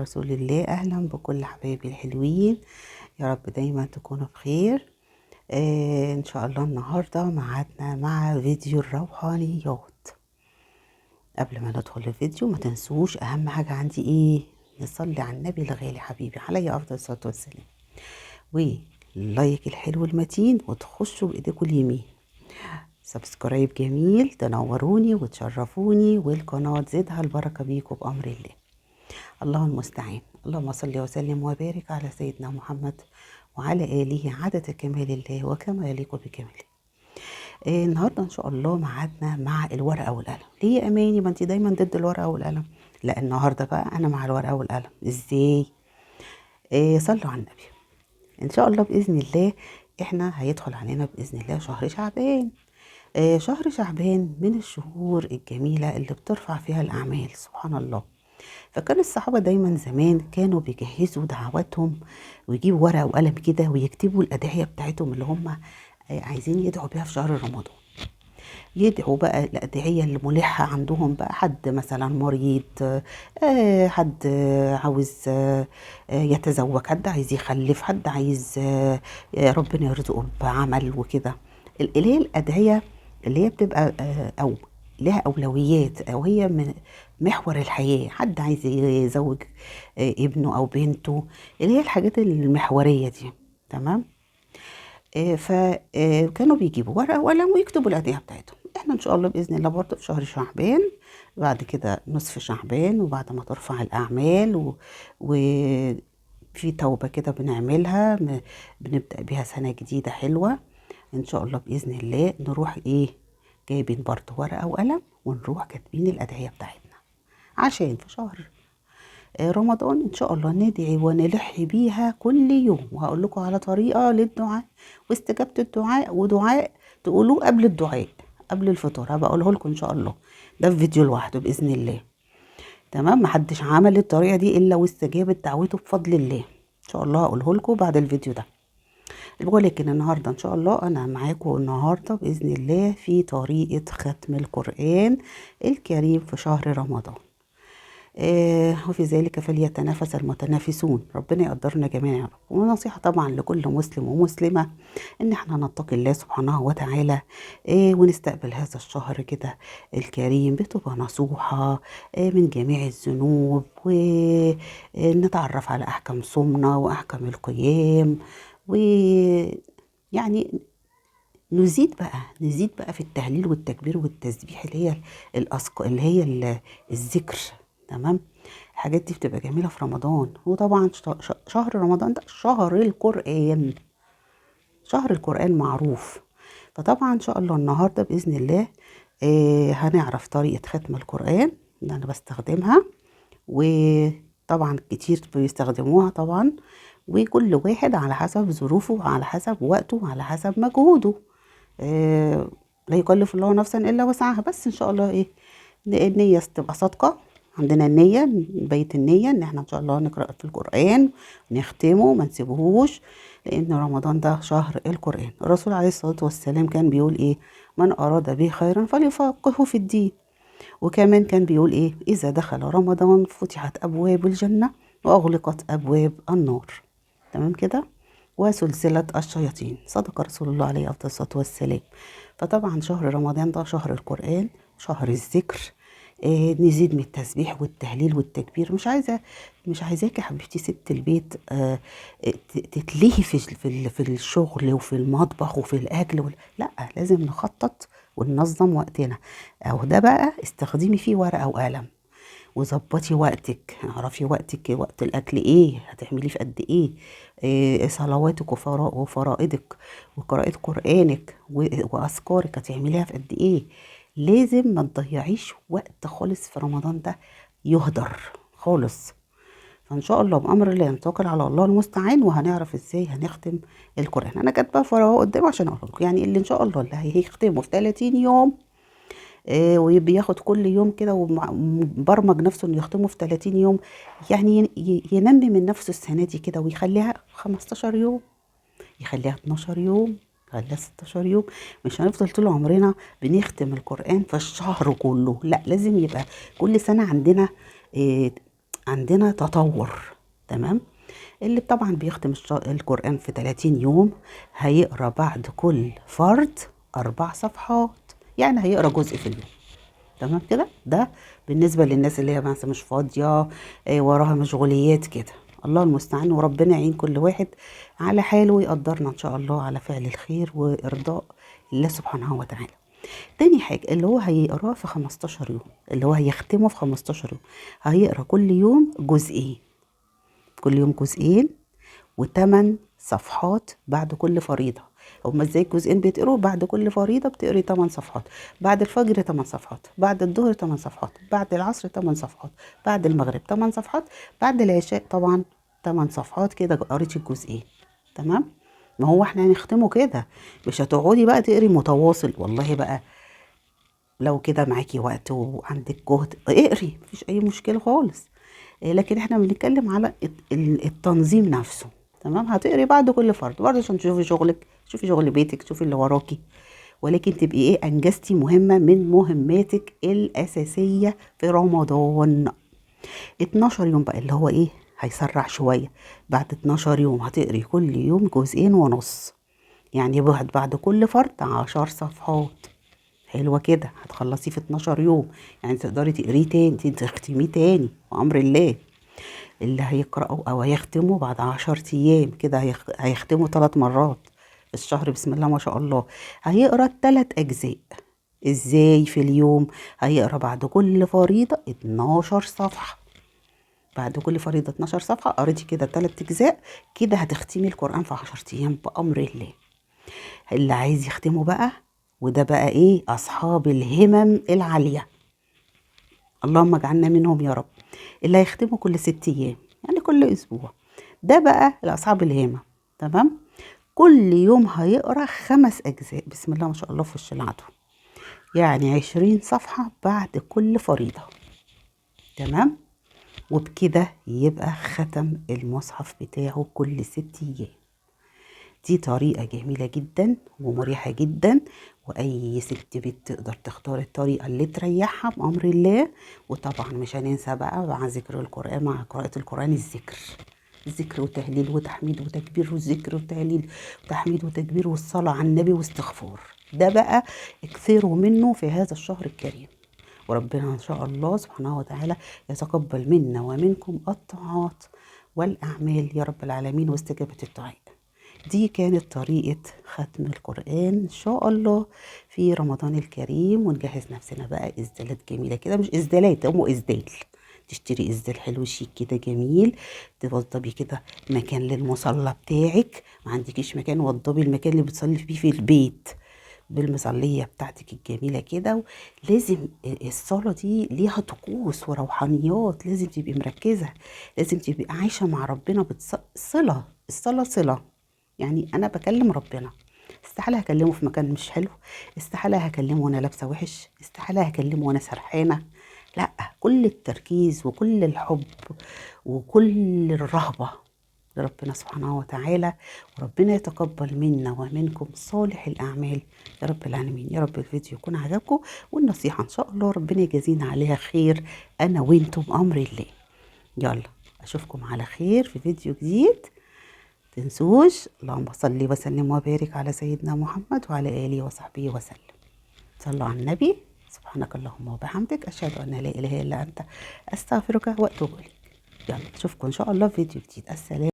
رسول الله. أهلا بكل حبايبي الحلوين، يا رب دايما تكونوا بخير. إن شاء الله النهاردة معادنا مع فيديو الروحانيات. قبل ما ندخل الفيديو ما تنسوش أهم حاجة عندي إيه؟ نصلي على النبي الغالي حبيبي عليه أفضل الصلاة والسلام، وال like الحلو المتين، وتخشوا بإيديكم اليمين subscribe جميل، تنوروني وتشرفوني، والقناة تزيدها البركة بيكم بأمر الله. الله المستعان. اللهم صل وسلم وبارك على سيدنا محمد وعلى آله عدد كمال الله وكما يليق بكماله. النهارده ان شاء الله ميعادنا مع الورقة والقلم. ليه يا اماني؟ ما انت دايما ضد الورقة والقلم. لا، النهارده بقى انا مع الورقة والقلم. ازاي؟ صلوا على النبي. ان شاء الله باذن الله احنا هيدخل علينا باذن الله شهر شعبان. شهر شعبان من الشهور الجميلة اللي بترفع فيها الاعمال، سبحان الله. فكان الصحابة دايما زمان كانوا بيجهزوا دعواتهم ويجيبوا ورقة وقلم كده ويكتبوا الأدعية بتاعتهم اللي هم عايزين يدعوا بيها في شهر رمضان. يدعوا بقى الأدعية اللي ملحة عندهم بقى، حد مثلا مريض، حد عاوز يتزوج، حد عايز يخلف، حد عايز ربنا يرزقه بعمل وكده. اللي هي الأدعية اللي هي بتبقى أو لها أولويات، أو هي من محور الحياة. حد عايز يزوج ابنه أو بنته، اللي هي الحاجات المحورية دي. تمام؟ فكانوا بيجيبوا ورقة وقلم ويكتبوا الأدعية بتاعتهم. احنا إن شاء الله بإذن الله برضه في شهر شعبان، بعد كده نصف شعبان، وبعد ما ترفع الأعمال وفي توبة كده بنعملها، بنبدأ بيها سنة جديدة حلوة إن شاء الله بإذن الله. نروح إيه؟ جايبين برضه ورقة وقلم ونروح كاتبين الأدعية بتاعتنا، عشان في شهر رمضان إن شاء الله ندعي ونلح بيها كل يوم. وهقول لكم على طريقة للدعاء واستجابة الدعاء، ودعاء تقولوه قبل الدعاء قبل الفطور، هبقى اقوله لكم إن شاء الله ده في فيديو لوحده بإذن الله. تمام؟ محدش عمل الطريقة دي إلا واستجابت دعوته بفضل الله، إن شاء الله هقوله لكم بعد الفيديو ده. ولكن النهارده ان شاء الله انا معاكم النهارده باذن الله في طريقه ختم القران الكريم في شهر رمضان. وفي ذلك فليتنافس المتنافسون. ربنا يقدرنا جميعا يا رب. ونصيحة طبعا لكل مسلم ومسلمة ان احنا نتقي الله سبحانه وتعالى، ونستقبل هذا الشهر كده الكريم بتوبة نصوحة من جميع الذنوب، ونتعرف على احكام صومنا واحكام القيام، ويعني نزيد بقى في التهليل والتكبير والتسبيح اللي هي اللي هي الذكر. تمام؟ الحاجات دي بتبقى جميلة في رمضان. وطبعا شهر رمضان ده شهر القرآن، شهر القرآن معروف. فطبعا ان شاء الله النهارده بإذن الله هنعرف طريقة ختم القرآن اللي انا بستخدمها، وطبعا كتير بيستخدموها طبعا، وكل واحد على حسب ظروفه وعلى حسب وقته وعلى حسب مجهوده. لا يكلف الله نفسا الا وسعها. بس ان شاء الله ايه، النية تبقى صادقة. عندنا النية، نبيت النية ان احنا ان شاء الله نقرأ في القرآن نختمه ما نسيبهوش، لان رمضان ده شهر القرآن. الرسول عليه الصلاة والسلام كان بيقول ايه؟ من اراد به خيرا فليفقهه في الدين. وكمان كان بيقول ايه؟ اذا دخل رمضان فتحت ابواب الجنة واغلقت ابواب النار. تمام كده؟ وسلسلة الشياطين. صدق رسول الله عليه أفضل الصلاة والسلام. فطبعا شهر رمضان ده شهر القرآن، شهر الذكر، نزيد من التسبيح والتهليل والتكبير. مش عايزاك يا حبيبتي ست البيت تتلهي في الشغل وفي المطبخ وفي الأكل لا، لازم نخطط وننظم وقتنا. أو ده بقى استخدمي فيه ورقة وقلم وظبطي وقتك، اعرفي وقتك، وقت الاكل ايه، هتعمليه في قد ايه، صلواتك وفرائضك وقراءة قرآنك واذكارك هتعمليها في قد ايه. لازم ما تضيعيش وقت خالص في رمضان ده يهدر خالص. فان شاء الله بامر الله نتوكل على الله المستعان، وهنعرف ازاي هنختم القرآن. انا كاتبه فراغ قدام عشان اقول لكم، يعني اللي ان شاء الله اللي هيختمه في 30 يوم، وبياخد كل يوم كده ومبرمج نفسه انه يختمه في 30 يوم، يعني ينمي من نفسه السنة دي كده ويخليها 15 يوم، يخليها 12 يوم، يخليها 16 يوم. مش هنفضل طول عمرنا بنختم القرآن في الشهر كله، لا، لازم يبقى كل سنة عندنا عندنا تطور. تمام؟ اللي طبعا بيختم القرآن في 30 يوم هيقرأ بعد كل فرد 4 صفحات، يعني هيقرأ جزء في اليوم. تمام كده؟ ده بالنسبة للناس اللي هي مثلا مش فاضية، وراها مشغوليات كده. الله المستعان، وربنا يعين كل واحد على حاله ويقدرنا إن شاء الله على فعل الخير وإرضاء الله سبحانه وتعالى. تاني حاجة اللي هو هيقراه في 15 يوم، اللي هو هيختمه في 15 يوم، هيقرا كل يوم جزئين، كل يوم جزئين وتمن صفحات بعد كل فريضة. هما ازاي الجزئين بيتقروا؟ بعد كل فريضة بتقري 8 صفحات، بعد الفجر 8 صفحات، بعد الظهر 8 صفحات، بعد العصر 8 صفحات، بعد المغرب 8 صفحات، بعد العشاء طبعا 8 صفحات. كده قريتي الجزئين. تمام؟ ما هو احنا هنختمه كده، مش هتقعدي بقى تقري متواصل. والله بقى لو كده معاكي وقت وعندك جهد اقري، مفيش اي مشكلة خالص، لكن احنا بنتكلم على التنظيم نفسه. تمام؟ هتقري بعد كل فرد برضه عشان تشوفي شغلك، تشوفي شغل بيتك، تشوفي اللي وراكي، ولكن تبقي انجزتي مهمة من مهماتك الأساسية في رمضان. 12 يوم بقى اللي هو هيسرع شوية، بعد 12 يوم هتقري كل يوم جزئين ونص، يعني بعد كل فرد 10 صفحات. حلوة كده، هتخلصيه في 12 يوم، يعني تقدري تقريه تاني، تختميه تاني بأمر الله. اللي هيقرأه أو هيختمه بعد 10 أيام كده هيختمه 3 مرات في الشهر، بسم الله ما شاء الله. هيقرأ 3 أجزاء. إزاي في اليوم؟ هيقرأ بعد كل فريضة 12 صفحة، بعد كل فريضة 12 صفحة. قريتي كده 3 أجزاء، كده هتختمي القرآن في 10 أيام بأمر الله. اللي عايز يختمه بقى، وده بقى أصحاب الهمم العالية، اللهم اجعلنا منهم يا رب، اللي هيختمه كل 6 أيام، يعني كل أسبوع، ده بقى لأصحاب الهمم. تمام؟ كل يوم هيقرأ 5 أجزاء، بسم الله ما شاء الله في وش العدو، يعني 20 صفحة بعد كل فريضة. تمام؟ وبكده يبقى ختم المصحف بتاعه كل 6 أيام. دي طريقة جميلة جدا ومريحة جدا، وأي ست بيت تقدر تختار الطريقة اللي تريحها بأمر الله. وطبعا مش هننسى بقى مع ذكر القرآن، مع قراءة القرآن، الذكر، ذكر وتهليل وتحميد وتكبير، والذكر وتهليل وتحميد وتكبير، والصلاة على النبي واستغفار. ده بقى اكثروا منه في هذا الشهر الكريم، وربنا إن شاء الله سبحانه وتعالى يتقبل منا ومنكم الطاعات والأعمال يا رب العالمين واستجابة الدعاء. دي كانت طريقة ختم القرآن إن شاء الله في رمضان الكريم. ونجهز نفسنا بقى إسدالات جميلة كده، مش إسدالات، هو إسدال، تشتري إسدال حلو شيك كده جميل، توضبي كده مكان للمصلى بتاعك، ما عندكيش مكان وضبي المكان اللي بتصلي فيه في البيت بالمصلية بتاعتك الجميلة كده. لازم الصلاة دي ليها طقوس وروحانيات، لازم تبقي مركزة، لازم تبقي عايشة مع ربنا صلة، الصلاة صلة، يعني أنا بكلم ربنا، استحالة هكلمه في مكان مش حلو، استحالة هكلمه وأنا لابسة وحش، استحالة هكلمه وأنا سرحانة، لا، كل التركيز وكل الحب وكل الرهبة لربنا سبحانه وتعالى. وربنا يتقبل منا ومنكم صالح الأعمال يا رب العالمين. يا رب الفيديو يكون عجبكم، والنصيحة إن شاء الله ربنا يجازينا عليها خير أنا وإنتم بأمر الله. يلا أشوفكم على خير في فيديو جديد. تنسوش اللهم صل وسلم وبارك على سيدنا محمد وعلى آله وصحبه وسلم. صلوا على النبي. سبحانك اللهم وبحمدك، أشهد أن لا إله إلا أنت، أستغفرك وأتوب إليك. يلا أشوفكم إن شاء الله في فيديو جديد. السلام.